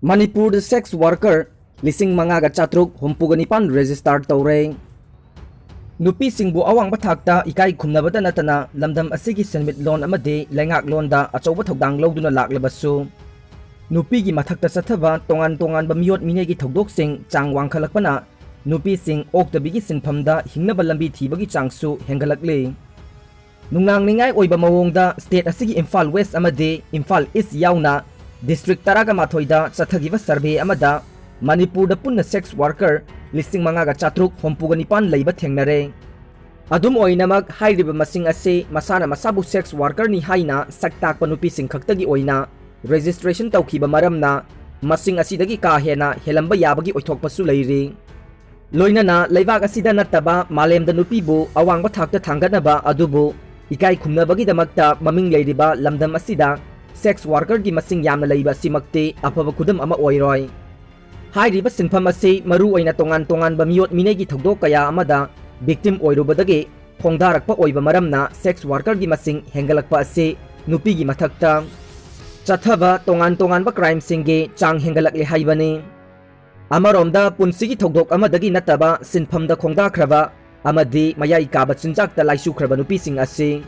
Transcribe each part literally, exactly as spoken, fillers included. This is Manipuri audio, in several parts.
ꯃꯅꯤꯄꯨꯔꯗ sex worker ꯂꯤꯁꯤꯡ ꯃꯉꯥꯒ ꯆꯥꯇ꯭ꯔꯨꯛ ꯍꯨꯝꯐꯨꯒ ꯅꯤꯄꯥꯟ register ꯇꯧꯔꯦ꯫ ꯅꯨꯄꯤꯁꯤꯡꯕꯨ ꯑꯋꯥꯡꯕ ꯊꯥꯛꯇ ꯏꯀꯥꯏ ꯈꯨꯝꯅꯕꯇ ꯅꯠꯇꯅ ꯂꯝꯗꯝ ꯑꯁꯤꯒꯤ ꯁꯦꯟꯃꯤꯠꯂꯣꯟ ꯑꯃꯗꯤ ꯂꯩꯉꯥꯛꯂꯣꯟꯗ ꯑꯆꯧꯕ ꯊꯧꯗꯥꯡ ꯂꯧꯗꯨꯅ ꯂꯥꯛꯂꯕꯁꯨ, ꯅꯨꯄꯤꯒꯤ ꯃꯊꯛꯇ ꯆꯠꯊꯕ ꯇꯣꯉꯥꯟ ꯇꯣꯉꯥꯟꯕ ꯃꯤꯑꯣꯠ ꯃꯤꯅꯩꯒꯤ ꯊꯧꯗꯣꯛꯁꯤꯡ ꯆꯥꯡ ꯋꯥꯡꯈꯠꯂꯛꯄꯅ ꯅꯨꯄꯤꯁꯤꯡ ꯑꯣꯛꯇꯕꯤꯒꯤ ꯁꯤꯟꯐꯝꯗ ꯍꯤꯡꯅꯕ ꯂꯝꯕꯤ ꯊꯤꯕꯒꯤ ꯆꯥꯡꯁꯨ ꯍꯦꯟꯒꯠꯂꯛꯂꯤ꯫ ꯅꯨꯡꯅꯥꯡꯅꯤꯡꯉꯥꯏ ꯑꯣꯏꯕ ꯃꯑꯣꯡꯗ state ꯑꯁꯤꯒꯤ ꯏꯝꯐꯥꯜ West ꯑꯃꯗꯤ ꯏꯝꯐꯥꯜ East ꯌꯥꯎꯅ district ꯇꯔꯥꯒ ꯃꯥꯊꯣꯏꯗ ꯆꯠꯊꯈꯤꯕ survey ꯑꯃꯗ ꯃꯅꯤꯄꯨꯔꯗ ꯄꯨꯟꯅ sex worker ꯂꯤꯁꯤꯡ ꯃꯉꯥꯒ ꯆꯥꯇ꯭ꯔꯨꯛ ꯍꯨꯝꯐꯨꯒ ꯅꯤꯄꯥꯟ ꯂꯩꯕ ꯊꯦꯡꯅꯔꯦ꯫ ꯑꯗꯨꯝ ꯑꯣꯏꯅꯃꯛ, ꯍꯥꯏꯔꯤꯕ ꯃꯁꯤꯡ ꯑꯁꯤ ꯃꯁꯥꯅ ꯃꯁꯥꯕꯨ sex workerꯅꯤ ꯍꯥꯏꯅ ꯁꯛ ꯇꯥꯛꯄ ꯅꯨꯄꯤꯁꯤꯡ ꯈꯛꯇꯒꯤ ꯑꯣꯏꯅ registration ꯇꯧꯈꯤꯕ ꯃꯔꯝꯅ ꯃꯁꯤꯡ ꯑꯁꯤꯗꯒꯤ ꯀꯥ ꯍꯦꯟꯅ ꯍꯦꯜꯂꯝꯕ ꯌꯥꯕꯒꯤ ꯑꯣꯏꯊꯣꯛꯄꯁꯨ ꯂꯩꯔꯤ꯫ ꯂꯣꯏꯅꯅ ꯂꯩꯕꯥꯛ ꯑꯁꯤꯗ ꯅꯠꯇꯕ ꯃꯥꯂꯦꯝꯗ ꯅꯨꯄꯤꯕꯨ ꯑꯋꯥꯡꯕ ꯊꯥꯛꯇ ꯊꯥꯡꯒꯠꯅꯕ ꯑꯗꯨꯕꯨ ꯏꯀꯥꯏ ꯈꯨꯝꯅꯕꯒꯤꯗꯃꯛꯇ ꯃꯃꯤꯡ ꯂꯩꯔꯤꯕ ꯂꯝꯗꯝ ꯑꯁꯤꯗ sex workerꯒꯤ ꯃꯁꯤꯡ ꯌꯥꯝꯅ ꯂꯩꯕ ꯑꯁꯤꯃꯛꯇꯤ ꯑꯐꯕ ꯈꯨꯗꯝ ꯑꯃ ꯑꯣꯏꯔꯣꯏ꯫ ꯍꯥꯏꯔꯤꯕ ꯁꯤꯟꯐꯝ ꯑꯁꯤ ꯃꯔꯨ ꯑꯣꯏꯅ ꯇꯣꯉꯥꯟ ꯇꯣꯉꯥꯟꯕ ꯃꯤꯑꯣꯠ ꯃꯤꯅꯩꯒꯤ ꯊꯧꯗꯣꯛ ꯀꯌꯥ ꯑꯃꯗ victim ꯑꯣꯏꯔꯨꯕꯗꯒꯤ ꯈꯣꯡꯗꯥꯔꯛꯄ ꯑꯣꯏꯕ ꯃꯔꯝꯅ sex workerꯒꯤ ꯃꯁꯤꯡ ꯍꯦꯟꯒꯠꯂꯛꯄ ꯑꯁꯤ ꯅꯨꯄꯤꯒꯤ ꯃꯊꯛꯇ ꯆꯠꯊꯕ ꯇꯣꯉꯥꯟ ꯇꯣꯉꯥꯟꯕ crimeꯁꯤꯡꯒꯤ ꯆꯥꯡ ꯍꯦꯟꯒꯠꯂꯛꯂꯦ ꯍꯥꯏꯕꯅꯤ꯫ ꯑꯃꯔꯣꯝꯗ, ꯄꯨꯟꯁꯤꯒꯤ ꯊꯧꯗꯣꯛ ꯑꯃꯗꯒꯤ ꯅꯠꯇꯕ ꯁꯤꯟꯐꯝꯗ ꯈꯣꯡꯗꯥꯈ꯭ꯔꯕ ꯑꯃꯗꯤ ꯃꯌꯥꯏ ꯀꯥꯕ ꯆꯤꯟꯖꯥꯛꯇ ꯂꯥꯏꯆꯨꯈ꯭ꯔꯕ ꯅꯨꯄꯤꯁꯤꯡ ꯑꯁꯤ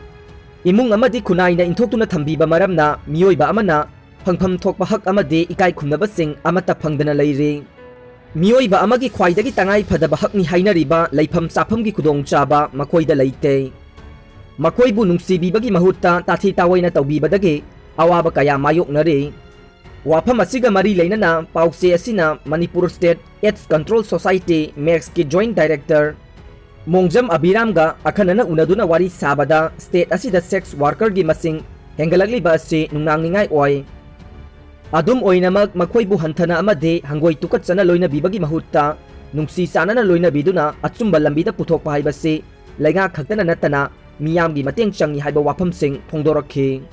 ꯏꯃꯨꯡ ꯑꯃꯗꯤ ꯈꯨꯟꯅꯥꯏꯅ ꯏꯟꯊꯣꯛꯇꯨꯅ ꯊꯝꯕꯤꯕ ꯃꯔꯝꯅ ꯃꯤꯑꯣꯏꯕ ꯑꯃꯅ ꯐꯪꯐꯝ ꯊꯣꯛꯄ ꯍꯛ ꯑꯃꯗꯤ ꯏꯀꯥꯏ ꯈꯨꯝꯅꯕꯁꯤꯡ ꯑꯃꯠꯇ ꯐꯪꯗꯅ ꯂꯩꯔꯤ꯫ ꯃꯤꯑꯣꯏꯕ ꯑꯃꯒꯤ ꯈ꯭ꯋꯥꯏꯗꯒꯤ ꯇꯉꯥꯏ ꯐꯗꯕ ꯍꯛꯅꯤ ꯍꯥꯏꯅꯔꯤꯕ ꯂꯩꯐꯝ ꯆꯥꯐꯝꯒꯤ ꯈꯨꯗꯣꯡꯆꯥꯕ ꯃꯈꯣꯏꯗ ꯂꯩꯇꯦ꯫ ꯃꯈꯣꯏꯕꯨ ꯅꯨꯡꯁꯤꯕꯤꯕꯒꯤ ꯃꯍꯨꯠꯇ ꯇꯥꯊꯤ ꯇꯥꯑꯣꯏꯅ ꯇꯧꯕꯤꯕꯗꯒꯤ ꯑꯋꯥꯕ ꯀꯌꯥ ꯃꯥꯌꯣꯛꯅꯔꯤ꯫ ꯋꯥꯐꯝ ꯑꯁꯤꯒ ꯃꯔꯤ ꯂꯩꯅꯅ ꯄꯥꯎꯆꯦ ꯑꯁꯤꯅ Manipur State AIDS Control Society, ꯃꯦꯛꯁꯀꯤ joint director ꯃꯣꯡꯖꯝ ꯑꯕꯤꯔꯥꯝꯒ ꯑꯈꯟꯅꯅ ꯎꯅꯗꯨꯅ ꯋꯥꯔꯤ ꯁꯥꯕꯗ, state ꯑꯁꯤꯗ sex workerꯒꯤ ꯃꯁꯤꯡ ꯍꯦꯟꯒꯠꯂꯛꯂꯤꯕ ꯑꯁꯤ ꯅꯨꯡꯅꯥꯡꯅꯤꯡꯉꯥꯏ ꯑꯣꯏ꯫ ꯑꯗꯨꯝ ꯑꯣꯏꯅꯃꯛ, ꯃꯈꯣꯏꯕꯨ ꯍꯟꯊꯅ ꯑꯃꯗꯤ ꯍꯪꯒꯣꯏ ꯇꯨꯀꯠꯆꯅ ꯂꯣꯏꯅꯕꯤꯕꯒꯤ ꯃꯍꯨꯠꯇ ꯅꯨꯡꯁꯤ ꯆꯥꯟꯅꯅ ꯂꯣꯏꯅꯕꯤꯗꯨꯅ ꯑꯆꯨꯝꯕ ꯂꯝꯕꯤꯗ ꯄꯨꯊꯣꯛꯄ ꯍꯥꯏꯕꯁꯤ ꯂꯩꯉꯥꯛ ꯈꯛꯇꯅ ꯅꯠꯇꯅ ꯃꯤꯌꯥꯝꯒꯤ ꯃꯇꯦꯡ ꯆꯪꯏ ꯍꯥꯏꯕ ꯋꯥꯐꯝꯁꯤꯡ ꯐꯣꯡꯗꯣꯔꯛꯈꯤ꯫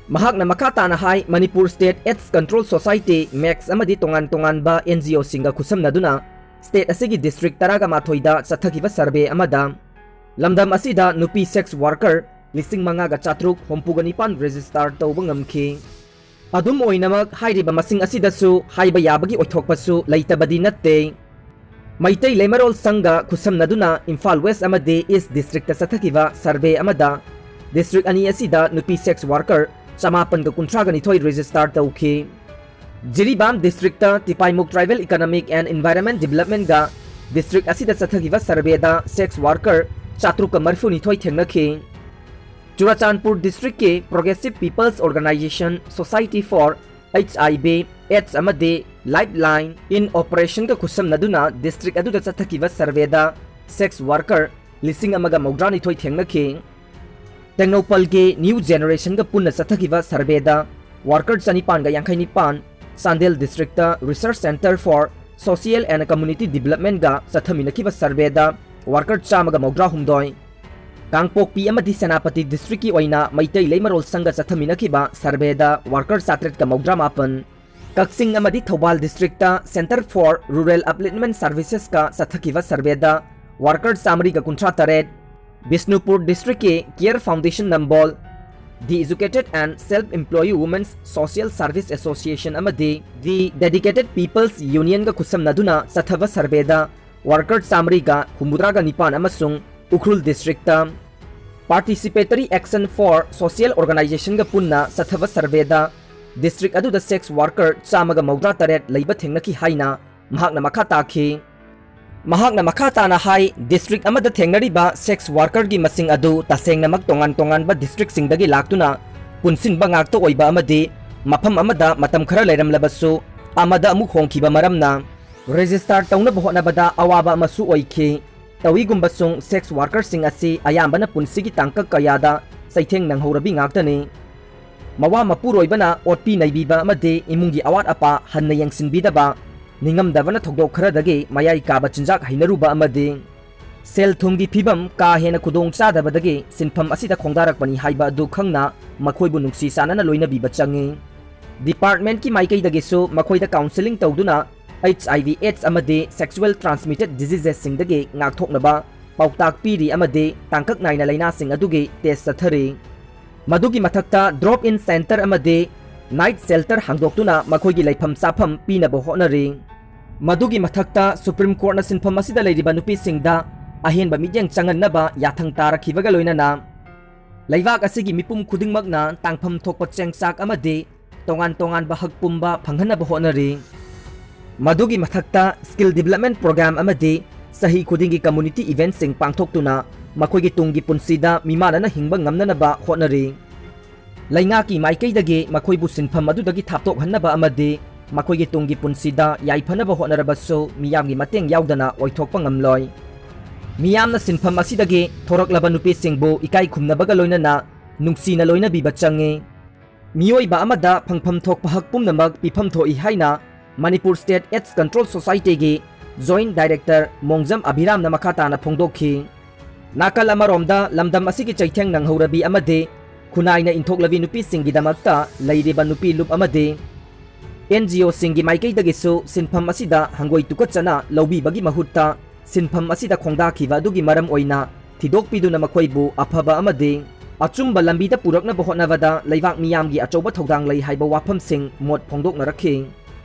ꯃꯍꯥꯛꯅ ꯃꯈꯥ ꯇꯥꯅ ꯍꯥꯏ, Manipur State AIDS Control Society, max ꯑꯃꯗꯤ ꯇꯣꯉꯥꯟ ꯇꯣꯉꯥꯟꯕ NGOꯁꯤꯡꯒ ꯈꯨꯠꯁꯝꯅꯗꯨꯅ state ꯑꯁꯤꯒꯤ district ꯇꯔꯥꯒ ꯃꯥꯊꯣꯏꯗ ꯆꯠꯊꯈꯤꯕ survey ꯑꯃꯗ ꯂꯝꯗꯝ ꯑꯁꯤꯗ ꯅꯨꯄꯤ sex worker ꯂꯤꯁꯤꯡ ꯃꯉꯥꯒ ꯆꯥꯇ꯭ꯔꯨꯛ ꯍꯨꯝꯐꯨꯒ ꯅꯤꯄꯥꯟ register ꯇꯧꯕ ꯉꯝꯈꯤ꯫ ꯑꯗꯨꯝ ꯑꯣꯏꯅꯃꯛ, ꯍꯥꯏꯔꯤꯕ ꯃꯁꯤꯡ ꯑꯁꯤꯗꯁꯨ ꯍꯥꯏꯕ ꯌꯥꯕꯒꯤ ꯑꯣꯏꯊꯣꯛꯄꯁꯨ ꯂꯩꯇꯕꯗꯤ ꯅꯠꯇꯦ꯫ ꯃꯩꯇꯩ ꯂꯩꯃꯔꯣꯜ ꯁꯪꯒ ꯈꯨꯠꯁꯝꯅꯗꯨꯅ ꯏꯝꯐꯥꯜ ꯋꯦꯁ ꯑꯃꯗꯤ ꯏꯁ ꯗꯤꯁꯇ꯭ꯔꯤꯛꯇ ꯆꯠꯊꯈꯤꯕ ꯁꯔꯚꯦ ꯑꯃꯗ ꯗꯤꯁꯇ꯭ꯔꯤꯛ ꯑꯅꯤ ꯑꯁꯤꯗ ꯅꯨꯄꯤ ꯁꯦꯛꯁ ꯋꯥꯔꯀꯔ ꯆꯃꯥꯄꯟꯒ ꯀꯨꯟꯊ꯭ꯔꯥꯒ ꯅꯤꯊꯣꯏ ꯔꯦꯖꯤꯁꯇꯥꯔ ꯇꯧꯈꯤ꯫ Jiribam district Tipaimukh tribal economic and environment ꯗꯤꯕꯂꯞꯃꯦꯟꯒ ꯗꯤꯁꯇ꯭ꯔꯤꯛ ꯑꯁꯤꯗ ꯆꯠꯊꯈꯤꯕ ꯁꯔꯚꯦꯗ ꯁꯦꯛꯁ ꯋꯥꯔꯀꯔ ꯆꯥꯇ꯭ꯔꯨꯛꯀ ꯃꯔꯤꯐꯨꯅꯤꯊꯣꯏ ꯊꯦꯡꯅꯈꯤ꯫ ꯆꯨꯔꯥꯆꯥꯟꯄꯨꯔ ꯗꯤꯁꯇ꯭ꯔꯤꯛꯀꯤ progressive peoples organisation society for H I V AIDS ꯑꯃꯗꯤ ꯂꯥꯏꯐ ꯂꯥꯏꯟ ꯏꯟ ꯑꯣꯄꯔꯦꯁꯟꯒ ꯈꯨꯠꯁꯝꯅꯗꯨꯅ ꯗꯤꯁꯇ꯭ꯔꯤꯛ ꯑꯗꯨꯗ ꯆꯠꯊꯈꯤꯕ ꯁꯔꯚꯦꯗ ꯁꯦꯛꯁ ꯋꯥꯔꯀꯔ ꯂꯤꯁꯤꯡ ꯑꯃꯒ ꯃꯧꯗ꯭ꯔꯥꯅꯤꯊꯣꯏ ꯊꯦꯡꯅꯈꯤ꯫ ꯇꯦꯡꯅꯧꯄꯜꯒꯤ ꯅ꯭ꯌꯨ ꯖꯦꯅꯦꯔꯦꯁꯟꯒ ꯄꯨꯟꯅ ꯆꯠꯊꯈꯤꯕ ꯁꯔꯚꯦꯗ ꯋꯥꯔꯀꯔ ꯆꯅꯤꯄꯥꯟꯒ ꯌꯥꯡꯈꯩ ꯅꯤꯄꯥꯟ, Chandel district resource centre for social and community ꯗꯤꯕꯂꯞꯃꯦꯟꯒ ꯆꯠꯊꯃꯤꯟꯅꯈꯤꯕ ꯁꯔꯚꯦꯗ ꯋꯥꯔꯀꯔ ꯆꯥꯝꯃꯒ ꯃꯧꯗ꯭ꯔꯥ ꯍꯨꯝꯗꯣꯏ, ꯀꯥꯡꯄꯣꯛꯄꯤ ꯑꯃꯗꯤ ꯁꯦꯅꯥꯄꯇꯤ ꯗꯤꯁꯇ꯭ꯔꯤꯛꯀꯤ ꯑꯣꯏꯅ ꯃꯩꯇꯩ ꯂꯩꯃꯔꯣꯜ ꯁꯪꯒ ꯆꯠꯊꯃꯤꯟꯅꯈꯤꯕ ꯁꯔꯚꯦꯗ ꯋꯥꯔꯀꯔ ꯆꯥꯇ꯭ꯔꯦꯠꯀ ꯃꯧꯗ꯭ꯔꯥ ꯃꯥꯄꯟ, ꯀꯛꯆꯤꯡ ꯑꯃꯗꯤ Thoubal district centre for rural upliftment ꯁꯔꯚꯤꯁꯦꯁꯀ ꯆꯠꯊꯈꯤꯕ ꯁꯔꯚꯦꯗ ꯋꯥꯔꯀꯔ ꯆꯥꯃꯔꯤꯒ ꯀꯨꯟꯊ꯭ꯔꯥ ꯇꯔꯦꯠ, ꯕꯤꯁꯅꯨꯄꯨꯔ ꯗꯤꯁꯇ꯭ꯔꯤꯛꯀꯤ care foundation Nambol, the educated and self employed women's social service association ꯑꯃꯗꯤ ꯗꯤ ꯗꯦꯗꯤꯀꯦꯇꯦꯗ ꯄꯤꯄꯜꯁ ꯌꯨꯅꯤꯌꯟꯒ ꯈꯨꯠꯁꯝꯅꯗꯨꯅ ꯆꯠꯊꯕ ꯁꯔꯚꯦꯗ ꯋꯥꯔꯀꯔ ꯆꯥꯃꯔꯤꯒ ꯍꯨꯝꯐꯨꯇꯔꯥꯒ ꯅꯤꯄꯥꯟ ꯑꯃꯁꯨꯡ Ukhrul district participatory action for social ꯑꯣꯔꯒꯅꯥꯏꯖꯦꯁꯟꯒ ꯄꯨꯟꯅ ꯆꯠꯊꯕ ꯁꯔꯚꯦꯗ ꯗꯤꯁꯇ꯭ꯔꯤꯛ ꯑꯗꯨꯗ ꯁꯦꯛꯁ ꯋꯥꯔꯀꯔ ꯆꯥꯝꯃꯒ ꯃꯧꯗ꯭ꯔꯥ ꯇꯔꯦꯠ ꯂꯩꯕ ꯊꯦꯡꯅꯈꯤ ꯍꯥꯏꯅ ꯃꯍꯥꯛꯅ ꯃꯈꯥ ꯇꯥꯈꯤ꯫ ꯃꯍꯥꯛꯅ ꯃꯈꯥ ꯇꯥꯅ ꯍꯥꯏ, ꯗꯤꯁꯇ꯭ꯔꯤꯛ ꯑꯃꯗ ꯊꯦꯡꯅꯔꯤꯕ ꯁꯦꯛꯁ ꯋꯥꯔꯀꯔꯒꯤ ꯃꯁꯤꯡ ꯑꯗꯨ ꯇꯁꯦꯡꯅꯃꯛ ꯇꯣꯉꯥꯟ ꯇꯣꯉꯥꯟꯕ ꯗꯤꯁꯇ꯭ꯔꯤꯛꯁꯤꯡꯗꯒꯤ ꯂꯥꯛꯇꯨꯅ ꯄꯨꯟꯁꯤꯟꯕ ꯉꯥꯛꯇ ꯑꯣꯏꯕ ꯑꯃꯗꯤ ꯃꯐꯝ ꯑꯃꯗ ꯃꯇꯝ ꯈꯔ ꯂꯩꯔꯝꯂꯕꯁꯨ ꯑꯃꯗ ꯑꯃꯨꯛ ꯍꯣꯡꯈꯤꯕ ꯃꯔꯝꯅ ꯔꯦꯖꯤꯁꯇꯥꯔ ꯇꯧꯅꯕ ꯍꯣꯠꯅꯕꯗ ꯑꯋꯥꯕ ꯑꯃꯁꯨ ꯑꯣꯏꯈꯤ꯫ ꯇꯧꯏꯒꯨꯝꯕꯁꯨꯡ ꯁꯦꯛꯁ ꯋꯥꯔꯀꯔꯁꯤꯡ ꯑꯁꯤ ꯑꯌꯥꯝꯕꯅ ꯄꯨꯟꯁꯤꯒꯤ ꯇꯥꯡꯀꯛ ꯀꯌꯥꯗ ꯆꯩꯊꯦꯡ ꯅꯪꯍꯧꯔꯕꯤ ꯉꯥꯛꯇꯅꯤ꯫ ꯃꯋꯥ ꯃꯄꯨꯔꯣꯏꯕꯅ ꯑꯣꯠꯄꯤ ꯅꯩꯕꯤꯕ ꯑꯃꯗꯤ ꯏꯃꯨꯡꯒꯤ ꯑꯋꯥꯠ ꯑꯄꯥ ꯍꯟꯅ ꯌꯦꯡꯁꯤꯟꯕꯤꯗꯕ, ꯅꯤꯡꯉꯝꯗꯕꯅ ꯊꯧꯗꯣꯛ ꯈꯔꯗꯒꯤ ꯃꯌꯥꯏ ꯀꯥꯕ ꯆꯤꯟꯖꯥꯛ ꯍꯩꯅꯔꯨꯕ ꯑꯃꯗꯤ ꯁꯦꯜ ꯊꯨꯝꯒꯤ ꯐꯤꯕꯝ ꯀꯥ ꯍꯦꯟꯅ ꯈꯨꯗꯣꯡ ꯆꯥꯗꯕꯗꯒꯤ ꯁꯤꯟꯐꯝ ꯑꯁꯤꯗ ꯈꯣꯡꯗꯥꯔꯛꯄꯅꯤ ꯍꯥꯏꯕ ꯑꯗꯨ ꯈꯪꯅ ꯃꯈꯣꯏꯕꯨ ꯅꯨꯡꯁꯤ ꯆꯥꯟꯅꯅ ꯂꯣꯏꯅꯕꯤꯕ ꯆꯪꯏ꯫ ꯗꯤꯄꯥꯔꯠꯃꯦꯟꯠꯀꯤ ꯃꯥꯏꯀꯩꯗꯒꯤꯁꯨ ꯃꯈꯣꯏꯗ ꯀꯥꯎꯟꯁꯦꯂꯤꯡ ꯇꯧꯗꯨꯅ ꯑꯩꯆ ꯑꯥꯏ ꯚꯤ ꯑꯦꯗꯁ ꯑꯃꯗꯤ ꯁꯦꯛꯁꯨꯋꯦꯜ ꯇ꯭ꯔꯥꯟꯁꯃꯤꯇꯦꯗ ꯗꯤꯖꯤꯖꯦꯁꯁꯤꯡꯗꯒꯤ ꯉꯥꯛꯊꯣꯛꯅꯕ ꯄꯥꯎꯇꯥꯛ ꯄꯤꯔꯤ ꯑꯃꯗꯤ ꯇꯥꯡꯀꯛ ꯅꯥꯏꯅ ꯂꯥꯏꯅꯥꯁꯤꯡ ꯑꯗꯨꯒꯤ ꯇꯦꯁ ꯆꯠꯊꯔꯤ꯫ ꯃꯗꯨꯒꯤ ꯃꯊꯛꯇ ꯗ꯭ꯔꯣꯞ ꯏꯟ ꯁꯦꯟꯇꯔ ꯑꯃꯗꯤ night shelter ꯍꯥꯡꯗꯣꯛꯇꯨꯅ ꯃꯈꯣꯏꯒꯤ ꯂꯩꯐꯝ ꯆꯥꯐꯝ ꯄꯤꯅꯕ ꯍꯣꯠꯅꯔꯤ꯫ ꯃꯗꯨꯒꯤ ꯃꯊꯛꯇ, ꯁꯨꯄ꯭ꯔꯤꯝ ꯀꯣꯔꯠꯅ ꯁꯤꯟꯐꯝ ꯑꯁꯤꯗ ꯂꯩꯔꯤꯕ ꯅꯨꯄꯤꯁꯤꯡꯗ ꯑꯍꯦꯟꯕ ꯃꯤꯠꯌꯦꯡ ꯆꯪꯍꯟꯅꯕ ꯌꯥꯊꯪ ꯇꯥꯔꯛꯈꯤꯕꯒ ꯂꯣꯏꯅꯅ, ꯂꯩꯕꯥꯛ ꯑꯁꯤꯒꯤ ꯃꯤꯄꯨꯝ ꯈꯨꯗꯤꯡꯃꯛꯅ ꯇꯥꯡꯐꯝ ꯊꯣꯛꯄ ꯆꯦꯡꯆꯥꯛ ꯑꯃꯗꯤ ꯇꯣꯉꯥꯟ ꯇꯣꯉꯥꯟꯕ ꯍꯛ ꯄꯨꯝꯕ ꯐꯪꯍꯟꯅꯕ ꯍꯣꯠꯅꯔꯤ꯫ ꯃꯗꯨꯒꯤ ꯃꯊꯛꯇ, skill development program ꯑꯃꯗꯤ ꯆꯍꯤ ꯈꯨꯗꯤꯡꯒꯤ community eventꯁꯤꯡ ꯄꯥꯡꯊꯣꯛꯇꯨꯅ ꯃꯈꯣꯏꯒꯤ ꯇꯨꯡꯒꯤ ꯄꯨꯟꯁꯤꯗ ꯃꯤꯃꯥꯟꯅꯅ ꯍꯤꯡꯕ ꯉꯝꯅꯅꯕ ꯍꯣꯠꯅꯔꯤ꯫ ꯂꯩꯉꯥꯛꯀꯤ ꯃꯥꯏꯀꯩꯗꯒꯤ ꯃꯈꯣꯏꯕꯨ ꯁꯤꯟꯐꯝ ꯑꯗꯨꯗꯒꯤ ꯊꯥꯞꯇꯣꯛꯍꯟꯅꯕ ꯑꯃꯗꯤ ꯃꯈꯣꯏꯒꯤ ꯇꯨꯡꯒꯤ ꯄꯨꯟꯁꯤꯗ ꯌꯥꯏꯐꯅꯕ ꯍꯣꯠꯅꯔꯕꯁꯨ, ꯃꯤꯌꯥꯝꯒꯤ ꯃꯇꯦꯡ ꯌꯥꯎꯗꯅ ꯑꯣꯏꯊꯣꯛꯄ ꯉꯝꯂꯣꯏ꯫ ꯃꯤꯌꯥꯝꯅ ꯁꯤꯟꯐꯝ ꯑꯁꯤꯗꯒꯤ ꯊꯣꯔꯛꯂꯕ ꯅꯨꯄꯤꯁꯤꯡꯕꯨ ꯏꯀꯥꯏ ꯈꯨꯝꯅꯕꯒ ꯂꯣꯏꯅꯅ ꯅꯨꯡꯁꯤꯅ ꯂꯣꯏꯅꯕꯤꯕ ꯆꯪꯏ꯫ ꯃꯤꯑꯣꯏꯕ ꯑꯃꯗ ꯐꯪꯐꯝ ꯊꯣꯛꯄ ꯍꯛ ꯄꯨꯝꯅꯃꯛ ꯄꯤꯐꯝ ꯊꯣꯛꯏ ꯍꯥꯏꯅ Manipur State AIDS Control Societyꯒꯤ Joint Director ꯃꯣꯡꯖꯝ ꯑꯚꯤꯔꯥꯝꯅ ꯃꯈꯥ ꯇꯥꯅ ꯐꯣꯡꯗꯣꯛꯈꯤ꯫ ꯅꯥꯀꯜ ꯑꯃꯔꯣꯝꯗ, ꯂꯝꯗꯝ ꯑꯁꯤꯒꯤ ꯆꯩꯊꯦꯡ ꯅꯪꯍꯧꯔꯕꯤ ꯑꯃꯗꯤ ꯈꯨꯟꯅꯥꯏꯅ ꯏꯟꯊꯣꯛꯂꯕꯤ ꯅꯨꯄꯤꯁꯤꯡꯒꯤꯗꯃꯛꯇ ꯂꯩꯔꯤꯕ ꯅꯨꯄꯤ ꯂꯨꯞ ꯑꯃꯗꯤ NGOꯁꯤꯡꯒꯤ ꯃꯥꯏꯀꯩꯗꯒꯤꯁꯨ ꯁꯤꯟꯐꯝ ꯑꯁꯤꯗ ꯍꯪꯒꯣꯏ ꯇꯨꯀꯠꯆꯅ ꯂꯧꯕꯤꯕꯒꯤ ꯃꯍꯨꯠꯇ, ꯁꯤꯟꯐꯝ ꯑꯁꯤꯗ ꯈꯣꯡꯗꯥꯈꯤꯕ ꯑꯗꯨꯒꯤ ꯃꯔꯝ ꯑꯣꯏꯅ ꯊꯤꯗꯣꯛꯄꯤꯗꯨꯅ ꯃꯈꯣꯏꯕꯨ ꯑꯐꯕ ꯑꯃꯗꯤ ꯑꯆꯨꯝꯕ ꯂꯝꯕꯤꯗ ꯄꯨꯔꯛꯅꯕ ꯍꯣꯠꯅꯕꯗ ꯂꯩꯕꯥꯛ ꯃꯤꯌꯥꯝꯒꯤ ꯑꯆꯧꯕ ꯊꯧꯗꯥꯡ ꯂꯩ ꯍꯥꯏꯕ ꯋꯥꯐꯝꯁꯤꯡ ꯃꯣꯠ ꯐꯣꯡꯗꯣꯛꯅꯔꯛꯈꯤ꯫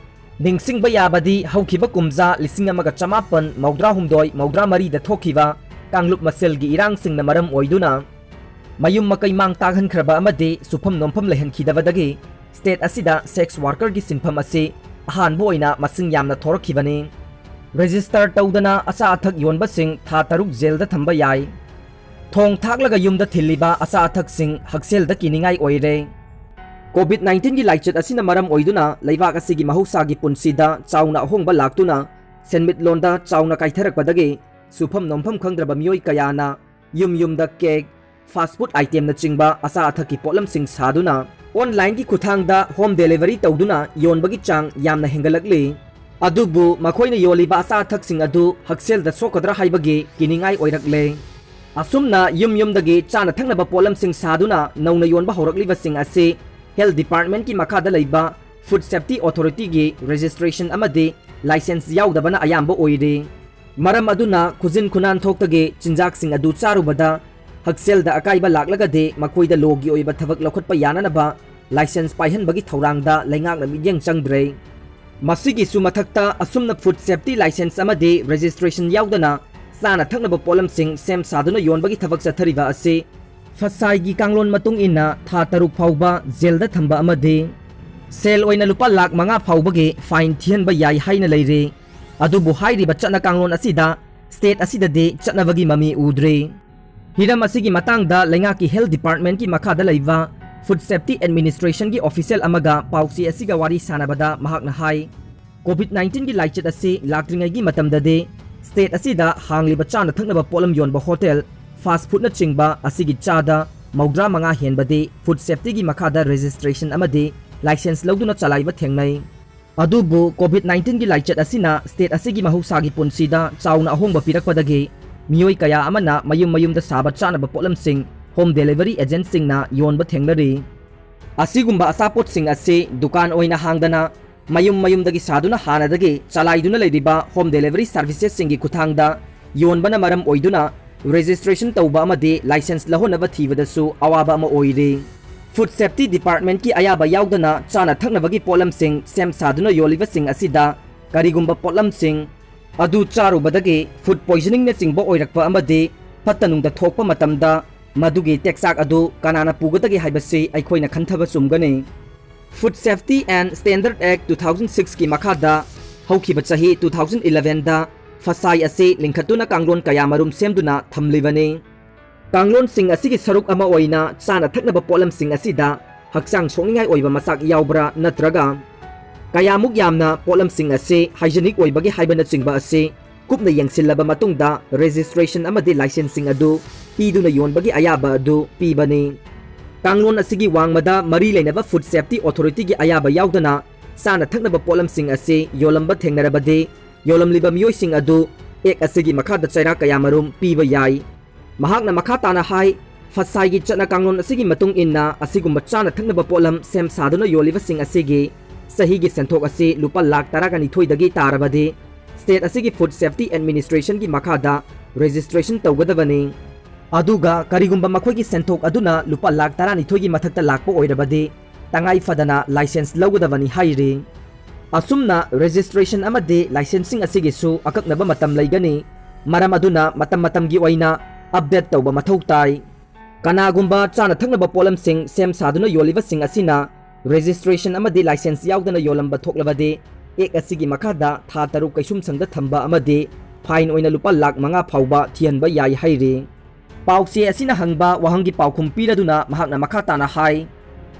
ꯅꯤꯡꯁꯤꯡꯕ ꯌꯥꯕꯗꯤ, ꯍꯧꯈꯤꯕ ꯀꯨꯝꯖꯥ ꯂꯤꯁꯤꯡ ꯑꯃꯒ ꯆꯃꯥꯄꯟ ꯃꯧꯗ꯭ꯔꯥ ꯍꯨꯝꯗꯣꯏ ꯃꯧꯗ꯭ꯔꯥ ꯃꯔꯤꯗ ꯊꯣꯛꯈꯤꯕ ꯀꯥꯡꯂꯨꯞ ꯃꯁꯦꯜꯒꯤ ꯏꯔꯥꯡꯁꯤꯡꯅ ꯃꯔꯝ ꯑꯣꯏꯗꯨꯅ ꯃꯌꯨꯝ ꯃꯀꯩ ꯃꯥꯡ ꯇꯥꯛꯍꯟꯈ꯭ꯔꯕ ꯑꯃꯗꯤ ꯁꯨꯐꯝ ꯅꯣꯝꯐꯝ ꯂꯩꯍꯟꯈꯤꯗꯕꯗꯒꯤ state ꯑꯁꯤꯗ sex workerꯒꯤ ꯁꯤꯟꯐꯝ ꯑꯁꯤ ꯑꯍꯥꯟꯕ ꯑꯣꯏꯅ ꯃꯁꯤꯡ ꯌꯥꯝꯅ ꯊꯣꯔꯛꯈꯤꯕꯅꯤ꯫ Register ꯇꯧꯗꯅ ꯑꯆꯥ ꯑꯊꯛ ꯌꯣꯟꯕꯁꯤꯡ ꯊꯥ ꯇꯔꯨꯛ ꯖꯦꯜꯗ ꯊꯝꯕ ꯌꯥꯏ꯫ ꯊꯣꯡ ꯊꯥꯛꯂꯒ ꯌꯨꯝꯗ ꯊꯤꯜꯂꯤꯕ ꯑꯆꯥ ꯑꯊꯛꯁꯤꯡ ꯍꯛꯁꯦꯜꯗ ꯀꯤꯅꯤꯡꯉꯥꯏ ꯑꯣꯏꯔꯦ꯫ COVID nineteenꯒꯤ ꯂꯥꯏꯆꯠ ꯑꯁꯤꯅ ꯃꯔꯝ ꯑꯣꯏꯗꯨꯅ ꯂꯩꯕꯥꯛ ꯑꯁꯤꯒꯤ ꯃꯍꯧꯁꯥꯒꯤ ꯄꯨꯟꯁꯤꯗ ꯆꯥꯎꯅ ꯑꯍꯣꯡꯕ ꯂꯥꯛꯇꯨꯅ ꯁꯦꯟꯃꯤꯠꯂꯣꯟꯗ ꯆꯥꯎꯅ ꯀꯥꯏꯊꯔꯛꯄꯗꯒꯤ ꯁꯨꯐꯝ ꯅꯣꯝꯐꯝ ꯈꯪꯗ꯭ꯔꯕ ꯃꯤꯑꯣꯏ ꯀꯌꯥꯅ ꯌꯨꯝ ꯌꯨꯝꯗ cake, fast food itemꯅꯆꯤꯡꯕ ꯑꯆꯥ ꯑꯊꯛꯀꯤ ꯄꯣꯠꯂꯝꯁꯤꯡ ꯁꯥꯗꯨꯅ onlineꯒꯤ ꯈꯨꯠꯊꯥꯡꯗ home delivery ꯇꯧꯗꯨꯅ ꯌꯣꯟꯕꯒꯤ ꯆꯥꯡ ꯌꯥꯝꯅ ꯍꯦꯟꯒꯠꯂꯛꯂꯤ꯫ ꯑꯗꯨꯕꯨ ꯃꯈꯣꯏꯅ ꯌꯣꯜꯂꯤꯕ ꯑꯆꯥ ꯑꯊꯛꯁꯤꯡ ꯑꯗꯨ ꯍꯛꯁꯦꯜꯗ ꯁꯣꯛꯀꯗ꯭ꯔꯥ ꯍꯥꯏꯕꯒꯤ ꯀꯤꯅꯤꯡꯉꯥꯏ ꯑꯣꯏꯔꯛꯂꯦ꯫ ꯑꯁꯨꯝꯅ ꯌꯨꯝ ꯌꯨꯝꯗꯒꯤ ꯆꯥꯅ ꯊꯛꯅꯕ ꯄꯣꯠꯂꯝꯁꯤꯡ ꯁꯥꯗꯨꯅ ꯅꯧꯅ ꯌꯣꯟꯕ ꯍꯧꯔꯛꯂꯤꯕꯁꯤꯡ ꯑꯁꯤ Health Departmentꯀꯤ ꯃꯈꯥꯗ ꯂꯩꯕ Food Safety Authorityꯒꯤ registration ꯑꯃꯗꯤ license ꯌꯥꯎꯗꯕꯅ ꯑꯌꯥꯝꯕ ꯑꯣꯏꯔꯤ꯫ ꯃꯔꯝ ꯑꯗꯨꯅ ꯈꯨꯖꯤꯟ ꯈꯨꯅꯥꯟ ꯊꯣꯛꯇꯒꯤ ꯆꯤꯟꯖꯥꯛꯁꯤꯡ ꯑꯗꯨ ꯆꯥꯔꯨꯕꯗ ꯍꯛꯁꯦꯜꯗ ꯑꯀꯥꯏꯕ ꯂꯥꯛꯂꯒꯗꯤ ꯃꯈꯣꯏꯗ lawꯒꯤ ꯑꯣꯏꯕ ꯊꯕꯛ ꯂꯧꯈꯠꯄ ꯌꯥꯅꯅꯕ ꯂꯥꯏꯁꯦꯟꯁ ꯄꯥꯏꯍꯟꯕꯒꯤ ꯊꯧꯔꯥꯡꯗ ꯂꯩꯉꯥꯛꯅ ꯃꯤꯠꯌꯦꯡ ꯆꯪꯗ꯭ꯔꯦ꯫ ꯃꯁꯤꯒꯤꯁꯨ ꯃꯊꯛꯇ, ꯑꯁꯨꯝꯅ ꯐꯨꯗ ꯁꯦꯐꯇꯤ ꯂꯥꯏꯁꯦꯟꯁ ꯑꯃꯗꯤ ꯔꯦꯖꯤꯁꯇ꯭ꯔꯦꯁꯟ ꯌꯥꯎꯗꯅ ꯆꯥꯅ ꯊꯛꯅꯕ ꯄꯣꯠꯂꯝꯁꯤꯡ ꯁꯦꯝ ꯁꯥꯗꯨꯅ ꯌꯣꯟꯕꯒꯤ ꯊꯕꯛ ꯆꯠꯊꯔꯤꯕ ꯑꯁꯤ ꯐꯁꯥꯏꯒꯤ ꯀꯥꯡꯂꯣꯟ ꯃꯇꯨꯡ ꯏꯟꯅ ꯊꯥ ꯇꯔꯨꯛ ꯐꯥꯎꯕ ꯖꯦꯜꯗ ꯊꯝꯕ ꯑꯃꯗꯤ ꯁꯦꯜ ꯑꯣꯏꯅ ꯂꯨꯄꯥ ꯂꯥꯈ ꯃꯉꯥ ꯐꯥꯎꯕꯒꯤ ꯐꯥꯏꯟ ꯊꯤꯍꯟꯕ ꯌꯥꯏ ꯍꯥꯏꯅ ꯂꯩꯔꯤ꯫ ꯑꯗꯨꯕꯨ ꯍꯥꯏꯔꯤꯕ ꯆꯠꯅ ꯀꯥꯡꯂꯣꯟ ꯑꯁꯤꯗ ꯁ꯭ꯇꯦꯠ ꯑꯁꯤꯗꯗꯤ ꯆꯠꯅꯕꯒꯤ ꯃꯃꯤ ꯎꯗ꯭ꯔꯤ꯫ ꯍꯤꯔꯝ ꯑꯁꯤꯒꯤ ꯃꯇꯥꯡꯗ ꯂꯩꯉꯥꯛꯀꯤ ꯍꯦꯜꯊ ꯗꯤꯄꯥꯔꯠꯃꯦꯟꯠꯀꯤ ꯃꯈꯥꯗ ꯂꯩꯕ ꯐꯨꯗ ꯁꯦꯐꯇꯤ ꯑꯦꯗꯃꯤꯅꯤꯁꯇ꯭ꯔꯦꯁꯟꯒꯤ ꯑꯣꯐꯤꯁꯤꯌꯦꯜ ꯑꯃꯒ ꯄꯥꯎꯆꯦ ꯑꯁꯤꯒ ꯋꯥꯔꯤ ꯁꯥꯟꯅꯕꯗ ꯃꯍꯥꯛꯅ ꯍꯥꯏ, ꯀꯣꯚꯤꯗ ꯅꯥꯏꯟꯇꯤꯟꯒꯤ ꯂꯥꯏꯆꯠ ꯑꯁꯤ ꯂꯥꯛꯇ꯭ꯔꯤꯉꯩꯒꯤ ꯃꯇꯝꯗꯗꯤ ꯁ꯭ꯇꯦꯠ ꯑꯁꯤꯗ ꯍꯥꯡꯂꯤꯕ ꯆꯥꯅ ꯊꯛꯅꯕ ꯄꯣꯠꯂꯝ ꯌꯣꯟꯕ ꯍꯣꯇꯦꯜ, ꯐꯥꯁ ꯐꯨꯗꯅꯆꯤꯡꯕ ꯑꯁꯤꯒꯤ ꯆꯥꯗ ꯃꯧꯗ꯭ꯔꯥ ꯃꯉꯥ ꯍꯦꯟꯕꯗꯤ ꯐꯨꯗ ꯁꯦꯐꯇꯤꯒꯤ ꯃꯈꯥꯗ ꯔꯦꯖꯤꯁꯇ꯭ꯔꯦꯁꯟ ꯑꯃꯗꯤ ꯂꯥꯏꯁꯦꯟꯁ ꯂꯧꯗꯨꯅ ꯆꯂꯥꯏꯕ ꯊꯦꯡꯅꯩ꯫ ꯑꯗꯨꯕꯨ ꯀꯣꯚꯤꯗ ꯅꯥꯏꯟꯇꯤꯟꯒꯤ ꯂꯥꯏꯆꯠ ꯑꯁꯤꯅ ꯁ꯭ꯇꯦꯠ ꯑꯁꯤꯒꯤ ꯃꯍꯧꯁꯥꯒꯤ ꯄꯨꯟꯁꯤꯗ ꯆꯥꯎꯅ ꯑꯍꯣꯡꯕ ꯄꯤꯔꯛꯄꯗꯒꯤ ꯃꯤꯑꯣꯏ ꯀꯌꯥ ꯑꯃꯅ ꯃꯌꯨꯝ ꯃꯌꯨꯝꯗ ꯁꯥꯕ ꯆꯥꯅꯕ ꯄꯣꯠꯂꯝꯁꯤꯡ ꯍꯣꯝ ꯗꯦꯂꯤꯚꯔꯤ ꯑꯦꯖꯦꯟꯠꯁꯤꯡꯅ ꯌꯣꯟꯕ ꯊꯦꯡꯅꯔꯤ꯫ ꯑꯁꯤꯒꯨꯝꯕ ꯑꯆꯥꯄꯣꯠꯁꯤꯡ ꯑꯁꯤ ꯗꯨꯀꯥꯟ ꯑꯣꯏꯅ ꯍꯥꯡꯗꯅ ꯃꯌꯨꯝ ꯃꯌꯨꯝꯗꯒꯤ ꯁꯥꯗꯨꯅ ꯍꯥꯟꯅꯗꯒꯤ ꯆꯂꯥꯏꯗꯨꯅ ꯂꯩꯔꯤꯕ ꯍꯣꯝ ꯗꯦꯂꯤꯚꯔꯤ ꯁꯔꯚꯤꯁꯦꯁꯁꯤꯡꯒꯤ ꯈꯨꯠꯊꯥꯡꯗ ꯌꯣꯟꯕꯅ ꯃꯔꯝ ꯑꯣꯏꯗꯨꯅ ꯔꯦꯖꯤꯁꯇ꯭ꯔꯦꯁꯟ ꯇꯧꯕ ꯑꯃꯗꯤ ꯂꯥꯏꯁꯦꯟꯁ ꯂꯧꯍꯟꯅꯕ ꯊꯤꯕꯗꯁꯨ ꯑꯋꯥꯕ ꯑꯃ ꯑꯣꯏꯔꯤ꯫ ꯐꯨꯗ ꯁꯦꯐꯇꯤ ꯗꯤꯄꯥꯔꯠꯃꯦꯟꯠꯀꯤ ꯑꯌꯥꯕ ꯌꯥꯎꯗꯅ ꯆꯥꯅ ꯊꯛꯅꯕꯒꯤ ꯄꯣꯠꯂꯝꯁꯤꯡ ꯁꯦꯝ ꯁꯥꯗꯨꯅ ꯌꯣꯜꯂꯤꯕꯁꯤꯡ ꯑꯁꯤꯗ ꯀꯔꯤꯒꯨꯝꯕ ꯄꯣꯠꯂꯝꯁꯤꯡ ꯑꯗꯨ ꯆꯥꯔꯨꯕꯗꯒꯤ ꯐꯨꯗ ꯄꯣꯏꯖꯅꯤꯡꯅꯆꯤꯡꯕ ꯑꯣꯏꯔꯛꯄ ꯑꯃꯗꯤ ꯐꯠꯇ ꯅꯨꯡꯗ ꯊꯣꯛꯄ ꯃꯇꯝꯗ ꯃꯗꯨꯒꯤ ꯇꯦꯛꯆꯥꯛ ꯑꯗꯨ ꯀꯅꯥꯅ ꯄꯨꯒꯗꯒꯦ ꯍꯥꯏꯕꯁꯤ ꯑꯩꯈꯣꯏꯅ ꯈꯟꯊꯕ ꯆꯨꯝꯒꯅꯤ꯫ Food Safety and Standard Act two thousand sixꯀꯤ ꯃꯈꯥꯗ ꯍꯧꯈꯤꯕ ꯆꯍꯤ two thousand elevenꯗ ꯐꯁꯥꯏ ꯑꯁꯤ ꯂꯤꯡꯈꯠꯇꯨꯅ ꯀꯥꯡꯂꯣꯟ ꯀꯌꯥꯃꯔꯨꯝ ꯁꯦꯝꯗꯨꯅ ꯊꯝꯂꯤꯕꯅꯤ꯫ ꯀꯥꯡꯂꯣꯟꯁꯤꯡ ꯑꯁꯤꯒꯤ ꯁꯔꯨꯛ ꯑꯃ ꯑꯣꯏꯅ ꯆꯥꯅ ꯊꯛꯅꯕ ꯄꯣꯠꯂꯝꯁꯤꯡ ꯑꯁꯤꯗ ꯍꯛꯆꯥꯡ ꯁꯣꯛꯅꯤꯡꯉꯥꯏ ꯑꯣꯏꯕ ꯃꯆꯥꯛ ꯌꯥꯎꯕ꯭ꯔꯥ ꯅꯠꯇ꯭ꯔꯒ ꯀꯌꯥꯃꯨꯛ ꯌꯥꯝꯅ ꯄꯣꯠꯂꯝꯁꯤꯡ ꯑꯁꯤ ꯍꯥꯏꯖꯤꯅꯤꯛ ꯑꯣꯏꯕꯒꯦ ꯍꯥꯏꯕꯅꯆꯤꯡꯕ ꯑꯁꯤ ꯀꯨꯞꯅ ꯌꯦꯡꯁꯤꯜꯂꯕ ꯃꯇꯨꯡꯗ ꯔꯦꯖꯤꯁꯇ꯭ꯔꯦꯁꯟ ꯑꯃꯗꯤ ꯂꯥꯏꯁꯦꯟꯁꯁꯤꯡ ꯑꯗꯨ ꯄꯤꯗꯨꯅ ꯌꯣꯟꯕꯒꯤ ꯑꯌꯥꯕ ꯑꯗꯨ ꯄꯤꯕꯅꯤ꯫ ꯀꯥꯡꯂꯣꯟ ꯑꯁꯤꯒꯤ ꯋꯥꯡꯃꯗ ꯃꯔꯤ ꯂꯩꯅꯕ ꯐꯨꯗ ꯁꯦꯐꯇꯤ ꯑꯣꯊꯣꯔꯤꯇꯤꯒꯤ ꯑꯌꯥꯕ ꯌꯥꯎꯗꯅ ꯆꯥꯅ ꯊꯛꯅꯕ ꯄꯣꯠꯂꯝꯁꯤꯡ ꯑꯁꯤ ꯌꯣꯜꯂꯝꯕ ꯊꯦꯡꯅꯔꯕꯗꯤ ꯌꯣꯜꯂꯝꯂꯤꯕ ꯃꯤꯑꯣꯏꯁꯤꯡ ꯑꯗꯨ ꯑꯦꯛ ꯑꯁꯤꯒꯤ ꯃꯈꯥꯗ ꯆꯩꯔꯥꯛ ꯀꯌꯥꯃꯔꯨꯝ ꯄꯤꯕ ꯌꯥꯏ꯫ ꯃꯍꯥꯛꯅ ꯃꯈꯥ ꯇꯥꯅ ꯍꯥꯏ, ꯐꯁꯥꯏꯒꯤ ꯆꯠꯅ ꯀꯥꯡꯂꯣꯟ ꯑꯁꯤꯒꯤ ꯃꯇꯨꯡ ꯏꯟꯅ ꯑꯁꯤꯒꯨꯝꯕ ꯆꯥꯅ ꯊꯛꯅꯕ ꯄꯣꯠꯂꯝ ꯁꯦꯝ ꯁꯥꯗꯨꯅ ꯌꯣꯜꯂꯤꯕꯁꯤꯡ ꯑꯁꯤꯒꯤ ꯆꯍꯤꯒꯤ ꯁꯦꯟꯊꯣꯛ ꯑꯁꯤ ꯂꯨꯄꯥ ꯂꯥꯈ ꯇꯔꯥꯒ ꯅꯤꯊꯣꯏꯗꯒꯤ ꯇꯥꯔꯕꯗꯤ ꯁ꯭ꯇꯦꯠ ꯑꯁꯤꯒꯤ ꯐꯨꯗ ꯁꯦꯐꯇꯤ ꯑꯦꯗꯃꯤꯅꯤꯁꯇ꯭ꯔꯦꯁꯟꯒꯤ ꯃꯈꯥꯗ ꯔꯦꯖꯤꯁꯇ꯭ꯔꯦꯁꯟ ꯇꯧꯒꯗꯕꯅꯤ꯫ ꯑꯗꯨꯒ ꯀꯔꯤꯒꯨꯝꯕ ꯃꯈꯣꯏꯒꯤ ꯁꯦꯟꯊꯣꯛ ꯑꯗꯨꯅ ꯂꯨꯄꯥ ꯂꯥꯈ ꯇꯔꯥꯅꯤꯊꯣꯏꯒꯤ ꯃꯊꯛꯇ ꯂꯥꯛꯄ ꯑꯣꯏꯔꯕꯗꯤ ꯇꯉꯥꯏ ꯐꯗꯅ license ꯂꯧꯒꯗꯕꯅꯤ ꯍꯥꯏꯔꯤ꯫ ꯑꯁꯨꯝꯅ registration ꯑꯃꯗꯤ licenseꯁꯤꯡ ꯑꯁꯤꯒꯤꯁꯨ ꯑꯀꯛꯅꯕ ꯃꯇꯝ ꯂꯩꯒꯅꯤ, ꯃꯔꯝ ꯑꯗꯨꯅ ꯃꯇꯝ ꯃꯇꯝꯒꯤ ꯑꯣꯏꯅ update ꯇꯧꯕ ꯃꯊꯧ ꯇꯥꯏ꯫ ꯀꯅꯥꯒꯨꯝꯕ ꯆꯥꯅ ꯊꯛꯅꯕ ꯄꯣꯠꯂꯝꯁꯤꯡ ꯁꯦꯝ ꯁꯥꯗꯨꯅ ꯌꯣꯜꯂꯤꯕꯁꯤꯡ ꯑꯁꯤꯅ registration ꯑꯃꯗꯤ license ꯌꯥꯎꯗꯅ ꯌꯣꯜꯂꯝꯕ ꯊꯣꯛꯂꯕꯗꯤ, Act ꯑꯁꯤꯒꯤ ꯃꯈꯥꯗ ꯊꯥ ꯇꯔꯨꯛ ꯀꯩꯁꯨꯝꯁꯪꯗ ꯊꯝꯕ ꯑꯃꯗꯤ fine ꯑꯣꯏꯅ ꯂꯨꯄꯥ ꯂꯥꯈ ꯃꯉꯥ ꯐꯥꯎꯕ ꯊꯤꯍꯟꯕ ꯌꯥꯏ ꯍꯥꯏꯔꯤ꯫ ꯄꯥꯎꯆꯦ ꯑꯁꯤꯅ ꯍꯪꯕ ꯋꯥꯍꯪꯒꯤ ꯄꯥꯎꯈꯨꯝ ꯄꯤꯔꯗꯨꯅ ꯃꯍꯥꯛꯅ ꯃꯈꯥ ꯇꯥꯅ ꯍꯥꯏ,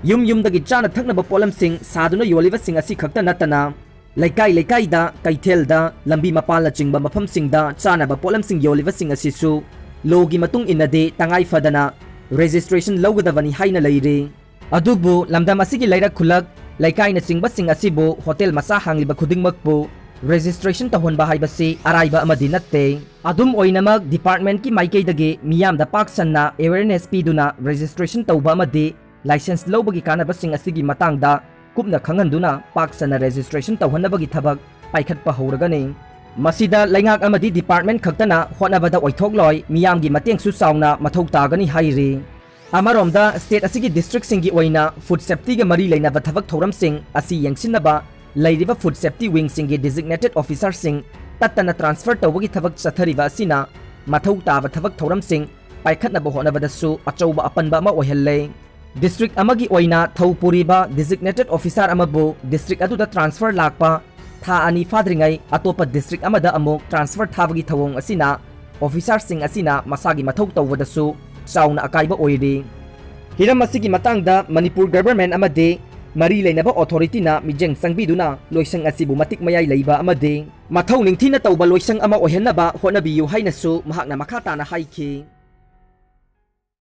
ꯌꯨꯝ ꯌꯨꯝꯗꯒꯤ ꯆꯥꯅ ꯊꯛꯅꯕ ꯄꯣꯠꯂꯝꯁꯤꯡ ꯁꯥꯗꯨꯅ ꯌꯣꯜꯂꯤꯕꯁꯤꯡ ꯑꯁꯤ ꯈꯛꯇ ꯅꯠꯇꯅ, ꯂꯩꯀꯥꯏ ꯂꯩꯀꯥꯏꯗ, ꯀꯩꯊꯦꯜꯗ, ꯂꯝꯕꯤ ꯃꯄꯥꯟꯅꯆꯤꯡꯕ ꯃꯐꯝꯁꯤꯡꯗ ꯆꯥꯅꯕ ꯄꯣꯠꯂꯝꯁꯤꯡ ꯌꯣꯜꯂꯤꯕꯁꯤꯡ ꯑꯁꯤꯁꯨ lawꯒꯤ ꯃꯇꯨꯡ ꯏꯟꯅꯗꯤ ꯇꯉꯥꯏ ꯐꯗꯅ registration ꯂꯧꯒꯗꯕꯅꯤ ꯍꯥꯏꯅ ꯂꯩꯔꯤ꯫ ꯑꯗꯨꯕꯨ ꯂꯝꯗꯝ ꯑꯁꯤꯒꯤ ꯂꯩꯔꯛ ꯈꯨꯜꯂꯛ, ꯂꯩꯀꯥꯏꯅꯆꯤꯡꯕꯁꯤꯡ ꯑꯁꯤꯕꯨ hotel ꯃꯆꯥ ꯍꯥꯡꯂꯤꯕ ꯈꯨꯗꯤꯡꯃꯛꯄꯨ registration ꯇꯧꯍꯟꯕ ꯍꯥꯏꯕꯁꯤ ꯑꯔꯥꯏꯕ ꯑꯃꯗꯤ ꯅꯠꯇꯦ꯫ ꯑꯗꯨꯝ ꯑꯣꯏꯅꯃꯛ, departmentꯀꯤ ꯃꯥꯏꯀꯩꯗꯒꯤ ꯃꯤꯌꯥꯝꯗ ꯄꯥꯛ ꯁꯟꯅ awareness ꯄꯤꯗꯨꯅ registration ꯇꯧꯕ ꯑꯃꯗꯤ license ꯂꯧꯕꯒꯤ ꯀꯥꯟꯅꯕꯁꯤꯡ ꯑꯁꯤꯒꯤ ꯃꯇꯥꯡꯗ ꯀꯨꯞꯅ ꯈꯪꯍꯟꯗꯨꯅ ꯄꯥꯛ ꯁꯟꯅ registration ꯇꯧꯍꯟꯅꯕꯒꯤ ꯊꯕꯛ ꯄꯥꯏꯈꯠꯄ ꯍꯧꯔꯒꯅꯤ꯫ ꯃꯁꯤꯗ ꯂꯩꯉꯥꯛ ꯑꯃꯗꯤ department ꯈꯛꯇꯅ ꯍꯣꯠꯅꯕꯗ ꯑꯣꯏꯊꯣꯛꯂꯣꯏ, ꯃꯤꯌꯥꯝꯒꯤ ꯃꯇꯦꯡꯁꯨ ꯆꯥꯎꯅ ꯃꯊꯧ ꯇꯥꯒꯅꯤ ꯍꯥꯏꯔꯤ꯫ ꯑꯃꯔꯣꯝꯗ, state ꯑꯁꯤꯒꯤ districtꯁꯤꯡꯒꯤ ꯑꯣꯏꯅ food safetyꯒ ꯃꯔꯤ ꯂꯩꯅꯕ ꯊꯕꯛ ꯊꯧꯔꯝꯁꯤꯡ ꯑꯁꯤ ꯌꯦꯡꯁꯤꯟꯅꯕ ꯂꯩꯔꯤꯕ food safety wingꯁꯤꯡꯒꯤ designated officerꯁꯤꯡ ꯇꯠꯇꯅ transfer ꯇꯧꯕꯒꯤ ꯊꯕꯛ ꯆꯠꯊꯔꯤꯕ ꯑꯁꯤꯅ ꯃꯊꯧ ꯇꯥꯕ ꯊꯕꯛ ꯊꯧꯔꯝꯁꯤꯡ ꯄꯥꯏꯈꯠꯅꯕ ꯍꯣꯠꯅꯕꯗꯁꯨ ꯑꯆꯧꯕ ꯑꯄꯟꯕ ꯑꯃ ꯑꯣꯏꯍꯜꯂꯦ꯫ District ꯑꯃꯒꯤ ꯑꯣꯏꯅ ꯊꯧ ꯄꯨꯔꯤꯕ designated officer ꯑꯃꯕꯨ district ꯑꯗꯨꯗ transfer ꯂꯥꯛꯄ ꯊꯥ ꯑꯅꯤ ꯐꯥꯗ꯭ꯔꯤꯉꯩ ꯑꯇꯣꯞꯄ district ꯑꯃꯗ ꯑꯃꯨꯛ transfer ꯊꯥꯕꯒꯤ ꯊꯧꯑꯣꯡ ꯑꯁꯤꯅ officerꯁꯤꯡ ꯑꯁꯤꯅ ꯃꯁꯥꯒꯤ ꯃꯊꯧ ꯇꯧꯕꯗꯁꯨ ꯆꯥꯎꯅ ꯑꯀꯥꯏꯕ ꯑꯣꯏꯔꯤ꯫ ꯍꯤꯔꯝ ꯑꯁꯤꯒꯤ ꯃꯇꯥꯡꯗ ꯃꯅꯤꯄꯨꯔ government ꯑꯃꯗꯤ ꯃꯔꯤ ꯂꯩꯅꯕ authorityꯅ ꯃꯤꯠꯌꯦꯡ ꯆꯪꯕꯤꯗꯨꯅ ꯂꯣꯏꯁꯪ ꯑꯁꯤꯕꯨ ꯃꯇꯤꯛ ꯃꯌꯥꯏ ꯂꯩꯕ ꯑꯃꯗꯤ ꯃꯊꯧ ꯅꯤꯡꯊꯤꯅ ꯇꯧꯕ ꯂꯣꯏꯁꯪ ꯑꯃ ꯑꯣꯏꯍꯟꯅꯕ ꯍꯣꯠꯅꯕꯤꯌꯨ ꯍꯥꯏꯅꯁꯨ ꯃꯍꯥꯛꯅ ꯃꯈꯥ ꯇꯥꯅ ꯍꯥꯏꯈꯤ꯫